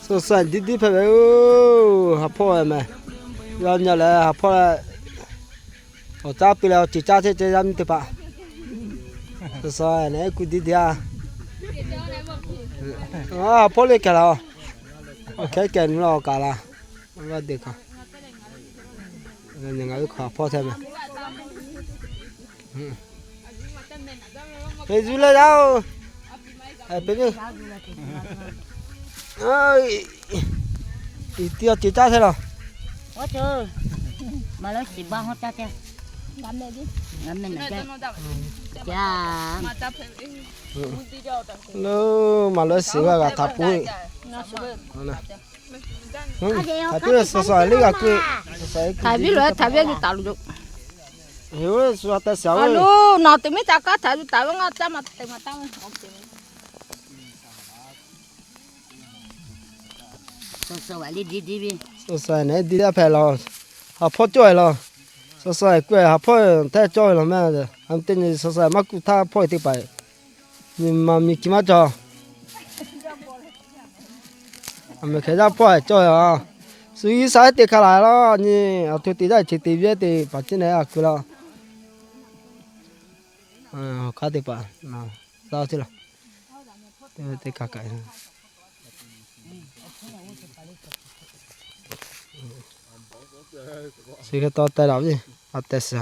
ໂຊຊາຍດີໆ ເພິ່ນເອີຍ ຫາພໍ່ແມ່ ຍາມຍາແລຫາພໍ່ແລ ເອົາຈ້າໄປແລ້ວ ຈີຈ້າເທເຈຍາມີແຕ່ປະ ໂຊຊາຍແນະ ກູດີດຽ ອາ ພໍ່ເລກກະລາ ໂອເຄ ແກນລອກາລາ ວ່າເດັກ ຍັງໄງ ຂໍພໍ່ແທ້ແມ່ ເຮັດຢູ່ແລ້ວ ເອີ ເປັນ ເອີຍ ອີຕຽວຈີຈ້າແທ້ລະ ໂອ້ເຈີ ມາແລ້ວຊິບາຮອດຈ້າແທ້ ງາມແມ່ນຈ້າ ຈ້າ ເລີ ມາເລີຊິວ່າກະທາປຸ້ຍ ເອົານະ ຫຶ ທາປຸ້ຍ ສອຍໆ ເລີກະກຸຍ ສອຍໆ ທາວິເລີ ທາວິຢູ່ຕາລຸ ເອີ ສວດແຕ່ສາວ ອາ ເອີ ລູນອນຕິມິຕາກະ ທາຢູ່ຕາວະງາ ຈາມາເຕມາຕາ ໂອເຄ ສອຍໆ ດີໆ ສອຍໆ ແນະ ດີແລ້ວແຜ່ລາວ ຫາພໍ່ຈ້ອຍລາວ ສອຍໆ ກ້ວຍ ຫາພໍ່ແທ້ຈ້ອຍລາວ ແມ່ນ ອັນເຕັນ ສອຍໆ ມາກຸທ່າພໍ່ຕິໄປ ນີ້ມາມີກິມາຈອ ອາ ແມ່ແຄ່ຢາກປ່ອຍຈ້ອຍອະ ສຸຍສາຍເຕຄາລາລະ ນີ້ ອາ ທຸຕິໄດ້ ທິຕິເວຕິ ປາຈິນໄດ ອາ ກຸລະ ອາ ຄາຕິປະ ນາ ລາວຊິລະ ເຕ ເຕຄາໄກ ຊິກະຕໍ່ແຕ່ລາວນີ້ ອາ ແຕ່ສາ